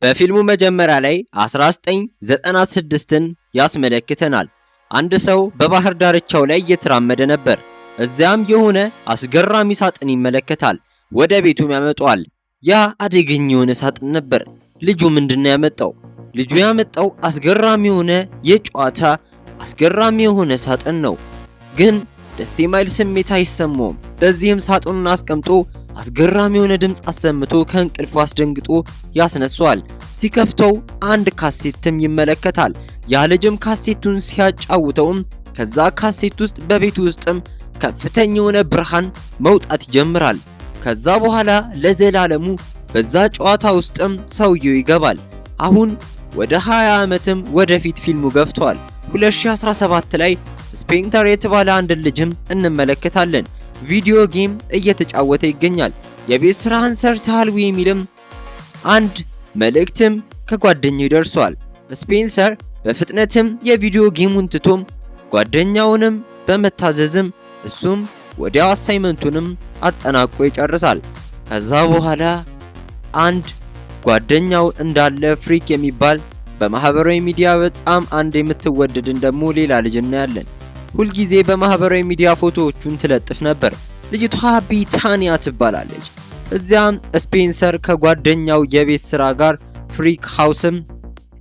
በፊልሙ መጀመሪያ ላይ 1996ን ያስመለክተናል። አንድ ሰው በባህር ዳርቻው ላይ እየተራመደ ነበር። እዚያም የሆነ አስገራሚ ሳጥን ይመለከታል። ወደ ቤቱም ያመጣዋል። ያ አደገኛ የሆነ ሳጥን ነበር። ልጁ ምንድነው ያመጣው? ልጁ ያመጣው አስገራሚ የሆነ የጨዋታ አስገራሚ የሆነ ሳጥን ነው። ግን ደስ የማይል ስሜት አይሰማውም። በዚህም ሳጥኑን አስቀምጦ አስገራሚ የሆነ ድምፅ አሰምቶ ከእንቅልፉ አስደንግጦ ያስነሷል። ሲከፍተው አንድ ካሴትም ይመለከታል። ያ ልጅም ካሴቱን ሲያጫውተውም ከዛ ካሴት ውስጥ በቤቱ ውስጥም ከፍተኛ የሆነ ብርሃን መውጣት ይጀምራል። ከዛ በኋላ ለዘላለሙ በዛ ጨዋታ ውስጥም ሰውየው ይገባል። አሁን ወደ 20 ዓመትም ወደፊት ፊልሙ ገፍቷል። 2017 ላይ ስፔንሰር የተባለ አንድ ልጅም እንመለከታለን። Video game እየተጫወተ ይገኛል። የቤት ስራህን ሰርተሃል ወይ የሚልም አንድ መልእክትም ከጓደኛው ይደርሷል። ስፔንሰር በፍጥነትም የ video game ኡን ትቶም ጓደኛውንም በመታዘዝም እሱም ወዲያው assignment ኡንም አጠናቆ ይጨርሳል። ከዛ በኋላ አንድ ጓደኛው እንዳለ freak የሚባል በማህበራዊ ሚዲያ በጣም አንድ የምትወደድን ደግሞ ሌላ ልጅ እናያለን። ሁልጊዜ በማህበራዊ ሚዲያ ፎቶዎቹን ትለጥፍ ነበር። ልጅቷ ቢታኒያ ትባላለች። እዚያም ስፔንሰር ከጓደኛው የቤት ስራ ጋር freak house ም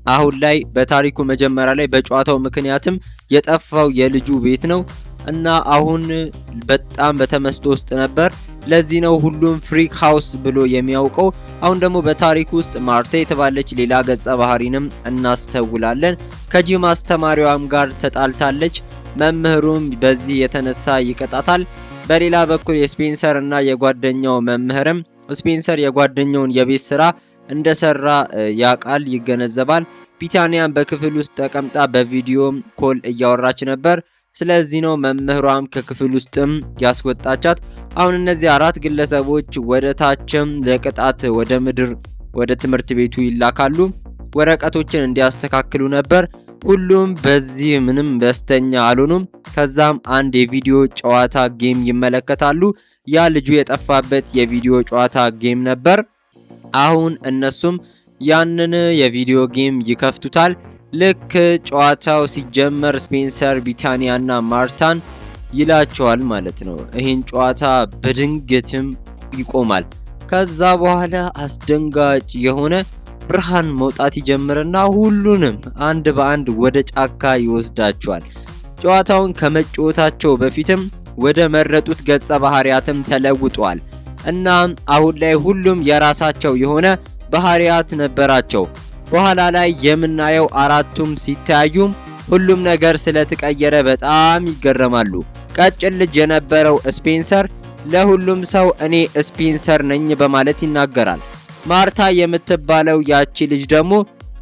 አሁን ላይ በታሪኩ መጀመሪያ ላይ በጨዋታው ምክንያትም የጠፋው የልጁ ቤት ነው እና አሁን በጣም በተመስጦ ውስጥ ነበር። ለዚህ ነው ሁሉም freak house ብሎ የሚያውቀው። አሁን ደግሞ በታሪኩ ውስጥ ማርታ የተባለች ሌላ ገጸ ባህሪንም እናስተውላለን። ከጂም አስተማሪዋም ጋር ተጣልታለች። መምህሩም በዚህ የተነሳ ይቀጣታል። በሌላ በኩል የስፔንሰር እና የጓደኛው መምህርም ስፔንሰር የጓደኛውን የቤት ስራ እንደሰራ ያቃል፣ ይገነዘባል። ቢታንያን በክፍል ውስጥ ተቀምጣ በ video call እያወራች ነበር። ስለዚህ ነው መምህሯም ከክፍል ውስጥም ያስወጣቻት። አሁን እነዚህ አራት ግለሰቦች ወደ ታችም ለቅጣት ወደ ምድር ወደ ትምህርት ቤቱ ይላካሉ። ወረቀቶችን እንዲያስተካክሉ ነበር። ሁሉም በዚህ ምንም ደስተኛ አልሆኑም። ከዛም አንድ የቪዲዮ ጨዋታ game ይመለከታሉ። ያ ልጁ የጠፋበት የቪዲዮ ጨዋታ game ነበር። አሁን እነሱም ያንን የ video game ይከፍቱታል። ልክ ጨዋታው ሲጀመር ስፔንሰር ቢታኒያና ማርታን ይላቸዋል ማለት ነው። ይህን ጨዋታ በድንገትም ይቆማል። ከዛ በኋላ አስደንጋጭ የሆነ ብርሃን መውጣት ይጀምርና ሁሉንም አንድ በአንድ ወደ ጫካ ይወስዳቸዋል። ጨዋታውን ከመጫወታቸው በፊትም ወደ መረጡት ገጸ ባህሪያትም ተለውጧል። እናም አሁን ላይ ሁሉም የራሳቸው የሆነ ባህሪያት ነበራቸው። በኋላ ላይ የምናየው አራቱም ሲተያዩም ሁሉም ነገር ስለተቀየረ በጣም ይገረማሉ። ቀጭን ልጅ የነበረው ስፔንሰር ለሁሉም ሰው እኔ ስፔንሰር ነኝ በማለት ይናገራል። ማርታ የምትባለው ያቺ ልጅ ደግሞ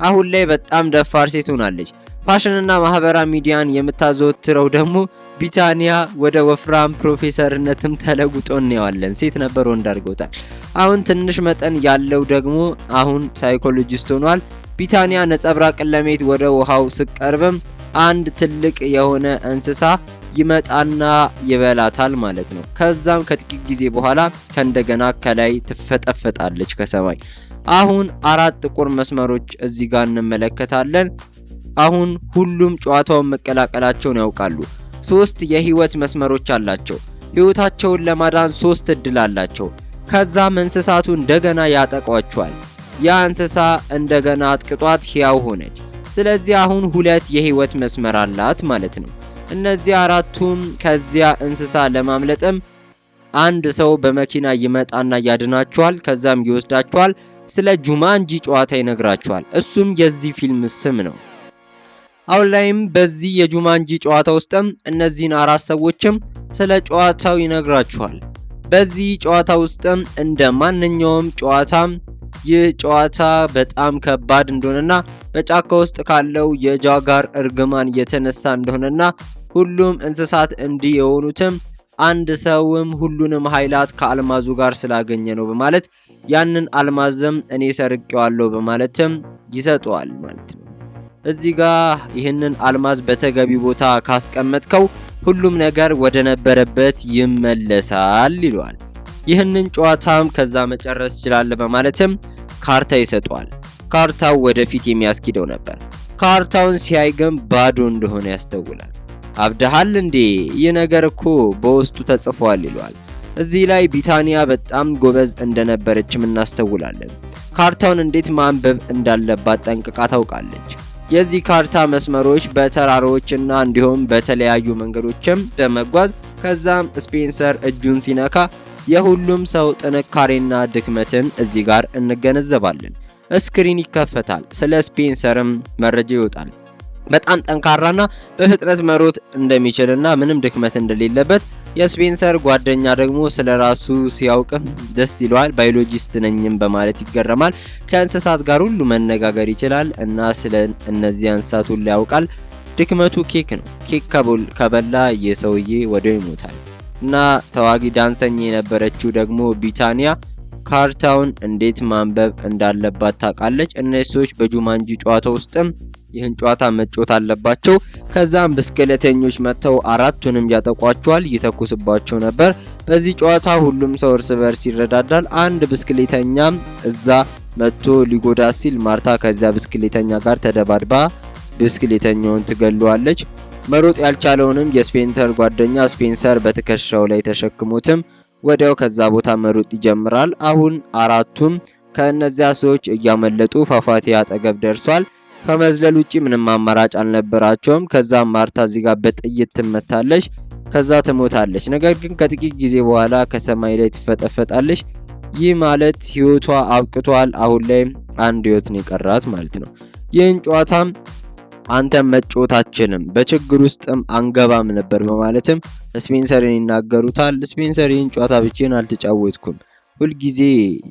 አሁን ላይ በጣም ደፋር ሴት ሆናለች። ፋሽንና ማህበራዊ ሚዲያን የምታዘወትረው ደግሞ ቢታኒያ ወደ ወፍራም ፕሮፌሰርነትም ተለውጦ እናየዋለን። ሴት ነበር ወንድ አድርገውታል። አሁን ትንሽ መጠን ያለው ደግሞ አሁን psychologist ሆኗል። ቢታኒያ ነጸብራቅን ለማየት ወደ ውሃው ስትቀርብም አንድ ትልቅ የሆነ እንስሳ ይመጣና ይበላታል ማለት ነው። ከዛም ከጥቂት ጊዜ በኋላ ከእንደገና ከላይ ትፈጠፈጣለች ከሰማይ። አሁን አራት ጥቁር መስመሮች እዚህ ጋር እንመለከታለን። አሁን ሁሉም ጨዋታውን መቀላቀላቸውን ያውቃሉ። ሶስት የህይወት መስመሮች አላቸው። ህይወታቸውን ለማዳን ሶስት እድል አላቸው። ከዛም እንስሳቱ እንደገና ያጠቋቸዋል። ያ እንስሳ እንደገና አጥቅጧት ሕያው ሆነች። ስለዚህ አሁን ሁለት የህይወት መስመር አላት ማለት ነው። እነዚህ አራቱም ከዚያ እንስሳ ለማምለጥም አንድ ሰው በመኪና ይመጣና ያድናቸዋል። ከዛም ይወስዳቸዋል። ስለ ጁማንጂ ጨዋታ ይነግራቸዋል። እሱም የዚህ ፊልም ስም ነው። አሁን ላይም በዚህ የጁማንጂ ጨዋታ ውስጥም እነዚህን አራት ሰዎችም ስለ ጨዋታው ይነግራቸዋል። በዚህ ጨዋታ ውስጥም እንደ ማንኛውም ጨዋታ ይህ ጨዋታ በጣም ከባድ እንደሆነና በጫካ ውስጥ ካለው የጃጋር እርግማን የተነሳ እንደሆነና ሁሉም እንስሳት እንዲህ የሆኑትም አንድ ሰውም ሁሉንም ኃይላት ከአልማዙ ጋር ስላገኘ ነው በማለት ያንን አልማዝም እኔ ሰርቄዋለሁ በማለትም ይሰጠዋል ማለት ነው። እዚህ ጋር ይህንን አልማዝ በተገቢ ቦታ ካስቀመጥከው ሁሉም ነገር ወደ ነበረበት ይመለሳል ይለዋል። ይህንን ጨዋታም ከዛ መጨረስ ይችላል በማለትም ካርታ ይሰጠዋል። ካርታው ወደፊት የሚያስኪደው ነበር። ካርታውን ሲያይ ግን ባዶ እንደሆነ ያስተውላል። አብደሃል እንዴ? ይህ ነገር እኮ በውስጡ ተጽፏል ይለዋል። እዚህ ላይ ቢታንያ በጣም ጎበዝ እንደነበረችም እናስተውላለን። ካርታውን እንዴት ማንበብ እንዳለባት ጠንቅቃ ታውቃለች። የዚህ ካርታ መስመሮች በተራሮች እና እንዲሁም በተለያዩ መንገዶችም በመጓዝ ከዛም ስፔንሰር እጁን ሲነካ የሁሉም ሰው ጥንካሬና ድክመትን እዚህ ጋር እንገነዘባለን። Screen ይከፈታል። ስለ ስፔንሰርም መረጃ ይወጣል። በጣም ጠንካራና በፍጥነት መሮጥ እንደሚችልና ምንም ድክመት እንደሌለበት፣ የስፔንሰር ጓደኛ ደግሞ ስለ ራሱ ሲያውቅም ደስ ይለዋል። Biologist ነኝም በማለት ይገረማል። ከእንስሳት ጋር ሁሉ መነጋገር ይችላል እና ስለ እነዚያ እንስሳት ሁሉ ያውቃል። ድክመቱ ኬክ ነው። ኬክ ከበላ የሰውዬ ወዲያው ይሞታል። እና ተዋጊ ዳንሰኛ የነበረችው ደግሞ ቢታንያ ካርታውን እንዴት ማንበብ እንዳለባት ታውቃለች። እነዚህ ሰዎች በጁማንጂ ጨዋታ ውስጥም ይህን ጨዋታ መጫወት አለባቸው። ከዛም ብስክሌተኞች መጥተው አራቱንም ያጠቋቸዋል፣ ይተኩስባቸው ነበር። በዚህ ጨዋታ ሁሉም ሰው እርስ በርስ ይረዳዳል። አንድ ብስክሌተኛም እዛ መጥቶ ሊጎዳ ሲል ማርታ ከዚያ ብስክሌተኛ ጋር ተደባድባ ብስክሌተኛውን ትገለዋለች። መሮጥ ያልቻለውንም የስፔንሰር ጓደኛ ስፔንሰር በትከሻው ላይ ተሸክሞትም ወዲያው ከዛ ቦታ መሮጥ ይጀምራል። አሁን አራቱም ከእነዚያ ሰዎች እያመለጡ ፏፏቴ አጠገብ ደርሷል። ከመዝለል ውጪ ምንም አማራጭ አልነበራቸውም። ከዛ ማርታ እዚህ ጋር በጥይት ትመታለች፣ ከዛ ትሞታለች። ነገር ግን ከጥቂት ጊዜ በኋላ ከሰማይ ላይ ትፈጠፈጣለች። ይህ ማለት ህይወቷ አብቅቷል። አሁን ላይ አንድ ህይወት ነው የቀራት ማለት ነው። ይህን ጨዋታም አንተም መጫወት አትችልም፣ በችግር ውስጥም አንገባም ነበር በማለትም ስፔንሰርን ይናገሩታል። ስፔንሰር ይህን ጨዋታ ብቻዬን አልተጫወትኩም፣ ሁልጊዜ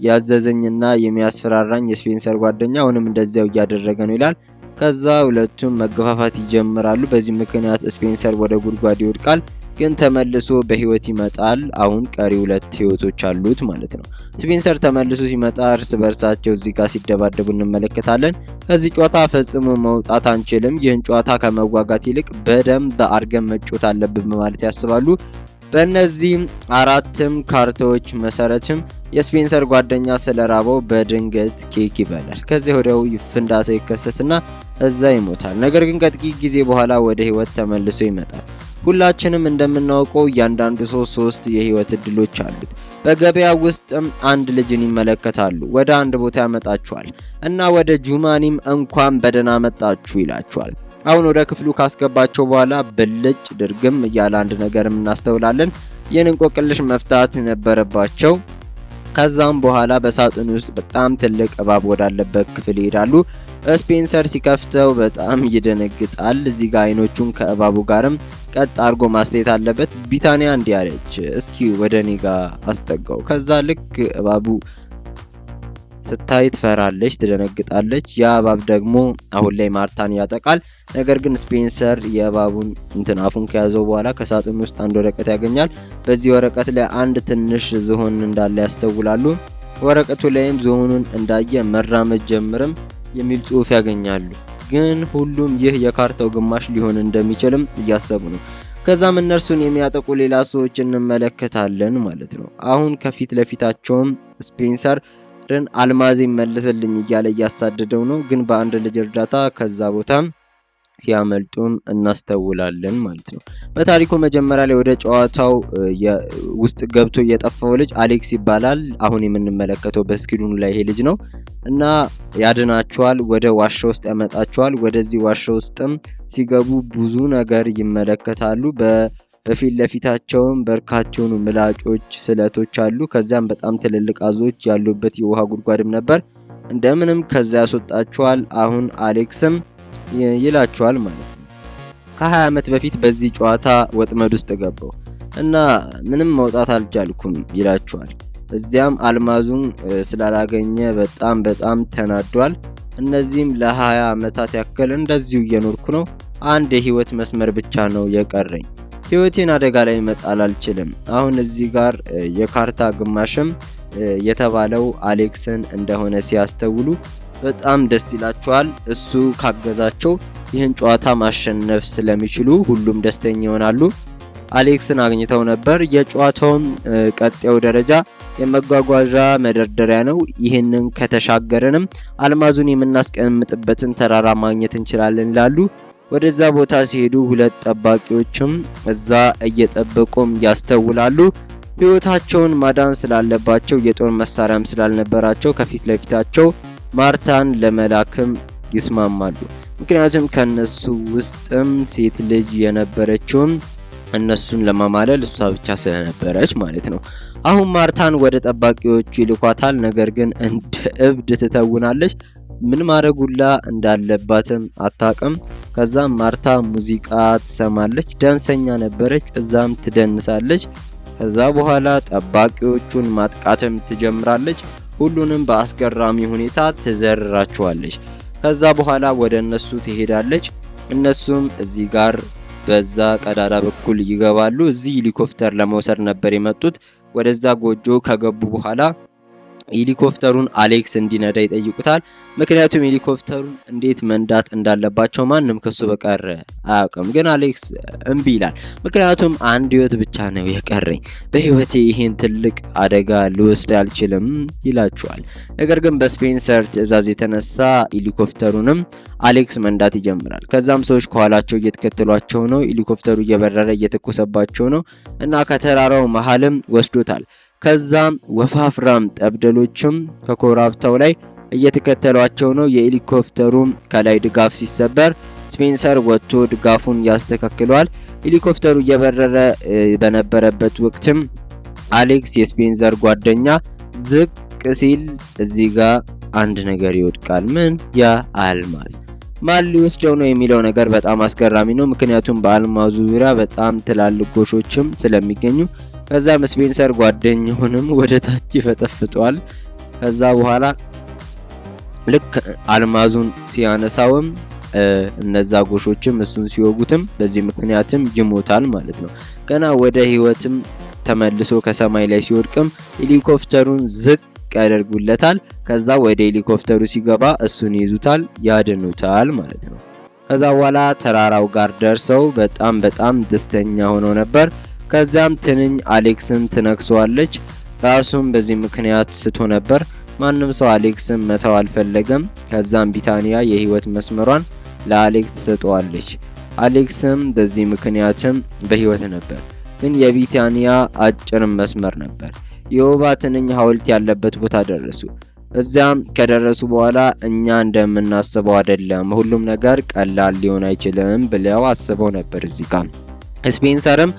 ያዘዘኝና የሚያስፈራራኝ የስፔንሰር ጓደኛ አሁንም እንደዚያው እያደረገ ነው ይላል። ከዛ ሁለቱም መገፋፋት ይጀምራሉ። በዚህ ምክንያት ስፔንሰር ወደ ጉድጓድ ይወድቃል፣ ግን ተመልሶ በህይወት ይመጣል። አሁን ቀሪ ሁለት ህይወቶች አሉት ማለት ነው። ስፔንሰር ተመልሶ ሲመጣ እርስ በርሳቸው እዚህ ጋር ሲደባደቡ እንመለከታለን። ከዚህ ጨዋታ ፈጽሞ መውጣት አንችልም፣ ይህን ጨዋታ ከመዋጋት ይልቅ በደንብ አድርገን መጫወት አለብን በማለት ያስባሉ። በእነዚህም አራትም ካርታዎች መሰረትም የስፔንሰር ጓደኛ ስለራበው በድንገት ኬክ ይበላል። ከዚያ ወዲያው ፍንዳታ ይከሰትና እዛ ይሞታል። ነገር ግን ከጥቂት ጊዜ በኋላ ወደ ህይወት ተመልሶ ይመጣል። ሁላችንም እንደምናውቀው እያንዳንዱ ሰው ሶስት የህይወት እድሎች አሉት። በገበያ ውስጥም አንድ ልጅን ይመለከታሉ። ወደ አንድ ቦታ ያመጣቸዋል እና ወደ ጁማኒም እንኳን በደህና መጣችሁ ይላቸዋል። አሁን ወደ ክፍሉ ካስገባቸው በኋላ ብልጭ ድርግም እያለ አንድ ነገርም እናስተውላለን። ይህን እንቆቅልሽ መፍታት ነበረባቸው። ከዛም በኋላ በሳጥን ውስጥ በጣም ትልቅ እባብ ወዳለበት ክፍል ይሄዳሉ። ስፔንሰር ሲከፍተው በጣም ይደነግጣል። እዚህ ጋር አይኖቹን ከእባቡ ጋርም ቀጥ አድርጎ ማስተያየት አለበት። ቢታንያ እንዲህ አለች፣ እስኪ ወደ እኔ ጋር አስጠጋው። ከዛ ልክ እባቡ ስታይ ትፈራለች፣ ትደነግጣለች። ያ እባብ ደግሞ አሁን ላይ ማርታን ያጠቃል። ነገር ግን ስፔንሰር የእባቡን እንትን አፉን ከያዘው በኋላ ከሳጥን ውስጥ አንድ ወረቀት ያገኛል። በዚህ ወረቀት ላይ አንድ ትንሽ ዝሆን እንዳለ ያስተውላሉ። ወረቀቱ ላይም ዝሆኑን እንዳየ መራመድ ጀምርም የሚል ጽሑፍ ያገኛሉ። ግን ሁሉም ይህ የካርታው ግማሽ ሊሆን እንደሚችልም እያሰቡ ነው። ከዛም እነርሱን የሚያጠቁ ሌላ ሰዎች እንመለከታለን ማለት ነው። አሁን ከፊት ለፊታቸውም ስፔንሰር አልማዝ መልስልኝ እያለ እያሳደደው ነው። ግን በአንድ ልጅ እርዳታ ከዛ ቦታ ሲያመልጡም እናስተውላለን ማለት ነው። በታሪኩ መጀመሪያ ላይ ወደ ጨዋታው ውስጥ ገብቶ የጠፋው ልጅ አሌክስ ይባላል። አሁን የምንመለከተው በ screen ኑ ላይ ይሄ ልጅ ነው እና ያድናቸዋል፣ ወደ ዋሻ ውስጥ ያመጣቸዋል። ወደዚህ ዋሻ ውስጥም ሲገቡ ብዙ ነገር ይመለከታሉ። በፊት ለፊታቸውም በርካታ የሆኑ ምላጮች፣ ስለቶች አሉ። ከዚያም በጣም ትልልቅ አዞዎች ያሉበት የውሃ ጉድጓድም ነበር። እንደምንም ከዛ ያስወጣቸዋል። አሁን አሌክስም ይላቸዋል ማለት ነው፣ ከ20 ዓመት በፊት በዚህ ጨዋታ ወጥመድ ውስጥ ገባው እና ምንም መውጣት አልቻልኩም ይላቸዋል። እዚያም አልማዙን ስላላገኘ በጣም በጣም ተናዷል። እነዚህም ለ20 ዓመታት ያክል እንደዚሁ እየኖርኩ ነው። አንድ የህይወት መስመር ብቻ ነው የቀረኝ። ህይወቴን አደጋ ላይ መጣል አልችልም። አሁን እዚህ ጋር የካርታ ግማሽም የተባለው አሌክስን እንደሆነ ሲያስተውሉ በጣም ደስ ይላቸዋል። እሱ ካገዛቸው ይህን ጨዋታ ማሸነፍ ስለሚችሉ ሁሉም ደስተኛ ይሆናሉ። አሌክስን አግኝተው ነበር። የጨዋታውም ቀጣዩ ደረጃ የመጓጓዣ መደርደሪያ ነው። ይህንን ከተሻገረንም አልማዙን የምናስቀምጥበትን ተራራ ማግኘት እንችላለን ይላሉ። ወደዛ ቦታ ሲሄዱ ሁለት ጠባቂዎችም እዛ እየጠበቁም ያስተውላሉ። ሕይወታቸውን ማዳን ስላለባቸው የጦር መሳሪያም ስላልነበራቸው ከፊት ለፊታቸው ማርታን ለመላክም ይስማማሉ። ምክንያቱም ከነሱ ውስጥም ሴት ልጅ የነበረችውም እነሱን ለማማለል እሷ ብቻ ስለነበረች ማለት ነው። አሁን ማርታን ወደ ጠባቂዎቹ ይልኳታል። ነገር ግን እንደ እብድ ትተውናለች። ምን ማድረጉላ እንዳለባትም አታቅም። ከዛም ማርታ ሙዚቃ ትሰማለች። ዳንሰኛ ነበረች። እዛም ትደንሳለች። ከዛ በኋላ ጠባቂዎቹን ማጥቃትም ትጀምራለች። ሁሉንም በአስገራሚ ሁኔታ ትዘርራቸዋለች። ከዛ በኋላ ወደ እነሱ ትሄዳለች። እነሱም እዚህ ጋር በዛ ቀዳዳ በኩል ይገባሉ። እዚህ ሄሊኮፕተር ለመውሰድ ነበር የመጡት። ወደዛ ጎጆ ከገቡ በኋላ ሄሊኮፕተሩን አሌክስ እንዲነዳ ይጠይቁታል። ምክንያቱም ሄሊኮፕተሩን እንዴት መንዳት እንዳለባቸው ማንም ከሱ በቀር አያውቅም። ግን አሌክስ እምቢ ይላል። ምክንያቱም አንድ ህይወት ብቻ ነው የቀረኝ፣ በህይወቴ ይህን ትልቅ አደጋ ልወስድ አልችልም ይላቸዋል። ነገር ግን በስፔንሰር ትዕዛዝ የተነሳ ሄሊኮፕተሩንም አሌክስ መንዳት ይጀምራል። ከዛም ሰዎች ከኋላቸው እየተከተሏቸው ነው። ሄሊኮፕተሩ እየበረረ እየተኮሰባቸው ነው እና ከተራራው መሀልም ወስዶታል። ከዛም ወፋፍራም ጠብደሎችም ከኮረብታው ላይ እየተከተሏቸው ነው። የሄሊኮፕተሩም ከላይ ድጋፍ ሲሰበር ስፔንሰር ወጥቶ ድጋፉን ያስተካክለዋል። ሄሊኮፕተሩ እየበረረ በነበረበት ወቅትም አሌክስ የስፔንሰር ጓደኛ ዝቅ ሲል እዚህ ጋር አንድ ነገር ይወድቃል። ምን? ያ አልማዝ። ማን ሊወስደው ነው የሚለው ነገር በጣም አስገራሚ ነው። ምክንያቱም በአልማዙ ዙሪያ በጣም ትላልቅ ጎሾችም ስለሚገኙ። ከዛም ስፔንሰር ጓደኛውንም ወደ ታች ይፈጠፍጠዋል። ከዛ በኋላ ልክ አልማዙን ሲያነሳውም እነዛ ጎሾችም እሱን ሲወጉትም በዚህ ምክንያትም ይሞታል ማለት ነው። ገና ወደ ህይወትም ተመልሶ ከሰማይ ላይ ሲወድቅም ሄሊኮፕተሩን ዝቅ ያደርጉለታል። ከዛ ወደ ሄሊኮፕተሩ ሲገባ እሱን ይይዙታል፣ ያድኑታል ማለት ነው። ከዛ በኋላ ተራራው ጋር ደርሰው በጣም በጣም ደስተኛ ሆነው ነበር። ከዛም ትንኝ አሌክስን ትነክሰዋለች። ራሱን በዚህ ምክንያት ስቶ ነበር። ማንም ሰው አሌክስን መተው አልፈለገም። ከዛም ቢታንያ የህይወት መስመሯን ለአሌክስ ትሰጠዋለች። አሌክስም በዚህ ምክንያትም በህይወት ነበር፣ ግን የቢታንያ አጭር መስመር ነበር። የወባ ትንኝ ሐውልት ያለበት ቦታ ደረሱ። እዚያም ከደረሱ በኋላ እኛ እንደምናስበው አይደለም፣ ሁሉም ነገር ቀላል ሊሆን አይችልም ብለው አስበው ነበር። እዚህ ጋር ስፔንሰርም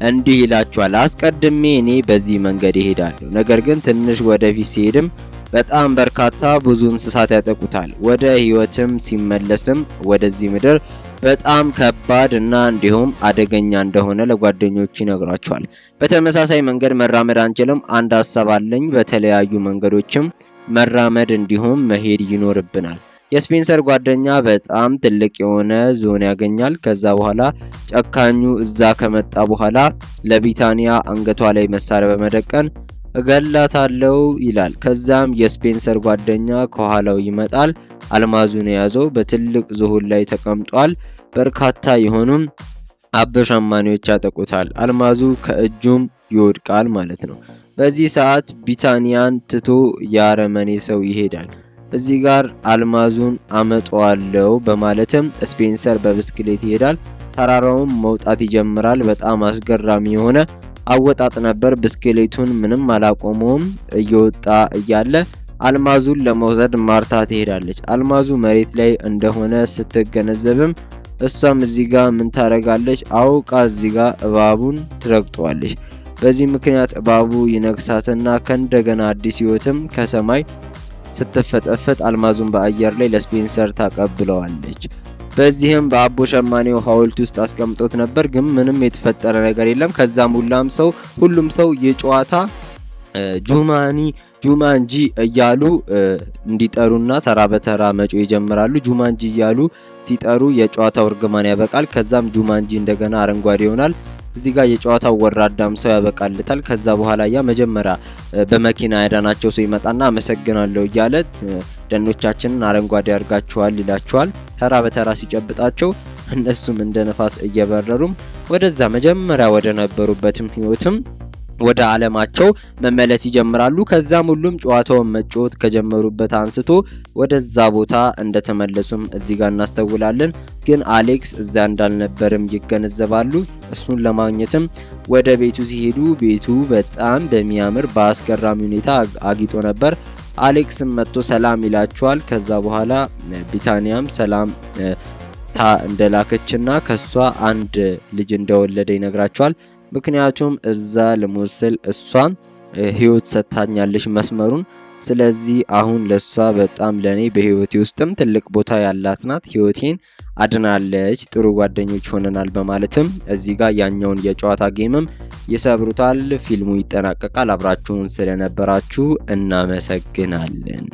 እንዲህ ይላቸዋል፣ አስቀድሜ እኔ በዚህ መንገድ እሄዳለሁ፣ ነገር ግን ትንሽ ወደፊት ሲሄድም በጣም በርካታ ብዙ እንስሳት ያጠቁታል። ወደ ህይወትም ሲመለስም ወደዚህ ምድር በጣም ከባድ እና እንዲሁም አደገኛ እንደሆነ ለጓደኞቹ ይነግሯቸዋል። በተመሳሳይ መንገድ መራመድ አንችልም። አንድ ሀሳብ አለኝ። በተለያዩ መንገዶችም መራመድ እንዲሁም መሄድ ይኖርብናል። የስፔንሰር ጓደኛ በጣም ትልቅ የሆነ ዞን ያገኛል። ከዛ በኋላ ጨካኙ እዛ ከመጣ በኋላ ለቢታንያ አንገቷ ላይ መሳሪያ በመደቀን እገላታለሁ ይላል። ከዛም የስፔንሰር ጓደኛ ከኋላው ይመጣል። አልማዙን የያዘው በትልቅ ዝሆን ላይ ተቀምጧል። በርካታ የሆኑም አበሻማኔዎች ያጠቁታል። አልማዙ ከእጁም ይወድቃል ማለት ነው። በዚህ ሰዓት ቢታንያን ትቶ የአረመኔ ሰው ይሄዳል። እዚህ ጋር አልማዙን አመጣዋለሁ በማለትም ስፔንሰር በብስክሌት ይሄዳል። ተራራውን መውጣት ይጀምራል። በጣም አስገራሚ የሆነ አወጣጥ ነበር። ብስክሌቱን ምንም አላቆመውም። እየወጣ እያለ አልማዙን ለመውሰድ ማርታ ትሄዳለች። አልማዙ መሬት ላይ እንደሆነ ስትገነዘብም እሷም እዚህ ጋር ምን ታረጋለች? አውቃ እዚህ ጋር እባቡን ትረግጠዋለች። በዚህ ምክንያት እባቡ ይነክሳትና ከእንደገና አዲስ ህይወትም ከሰማይ ስትፈጠፈጥ አልማዙን በአየር ላይ ለስፔንሰር ታቀብለዋለች። በዚህም በአቦ ሸማኔው ሐውልት ውስጥ አስቀምጦት ነበር፣ ግን ምንም የተፈጠረ ነገር የለም። ከዛም ሁሉም ሰው የጨዋታ ጁማኒ ጁማንጂ እያሉ እንዲጠሩና ተራ በተራ መጮህ ይጀምራሉ። ጁማንጂ እያሉ ሲጠሩ የጨዋታው እርግማን ያበቃል። ከዛም ጁማንጂ እንደገና አረንጓዴ ይሆናል። እዚህ ጋር የጨዋታው ወራዳም ሰው ያበቃልታል። ከዛ በኋላ ያ መጀመሪያ በመኪና ያዳናቸው ሰው ይመጣና አመሰግናለሁ እያለ ደኖቻችንን አረንጓዴ አድርጋችኋል ይላቸዋል። ተራ በተራ ሲጨብጣቸው እነሱም እንደ ነፋስ እየበረሩም ወደዛ መጀመሪያ ወደ ነበሩበትም ህይወትም ወደ ዓለማቸው መመለስ ይጀምራሉ። ከዛም ሁሉም ጨዋታውን መጫወት ከጀመሩበት አንስቶ ወደዛ ቦታ እንደተመለሱም እዚህ ጋር እናስተውላለን። ግን አሌክስ እዛ እንዳልነበርም ይገነዘባሉ። እሱን ለማግኘትም ወደ ቤቱ ሲሄዱ ቤቱ በጣም በሚያምር በአስገራሚ ሁኔታ አጊጦ ነበር። አሌክስም መጥቶ ሰላም ይላቸዋል። ከዛ በኋላ ቢታንያም ሰላም ታ እንደላከችና ከሷ አንድ ልጅ እንደወለደ ይነግራቸዋል። ምክንያቱም እዛ ልሞት ስል እሷም ህይወት ሰጥታኛለች መስመሩን። ስለዚህ አሁን ለሷ በጣም ለኔ በህይወቴ ውስጥም ትልቅ ቦታ ያላት ናት፣ ህይወቴን አድናለች፣ ጥሩ ጓደኞች ሆነናል በማለትም እዚህ ጋር ያኛውን የጨዋታ game ም ይሰብሩታል። ፊልሙ ይጠናቀቃል። አብራችሁን ስለነበራችሁ እናመሰግናለን።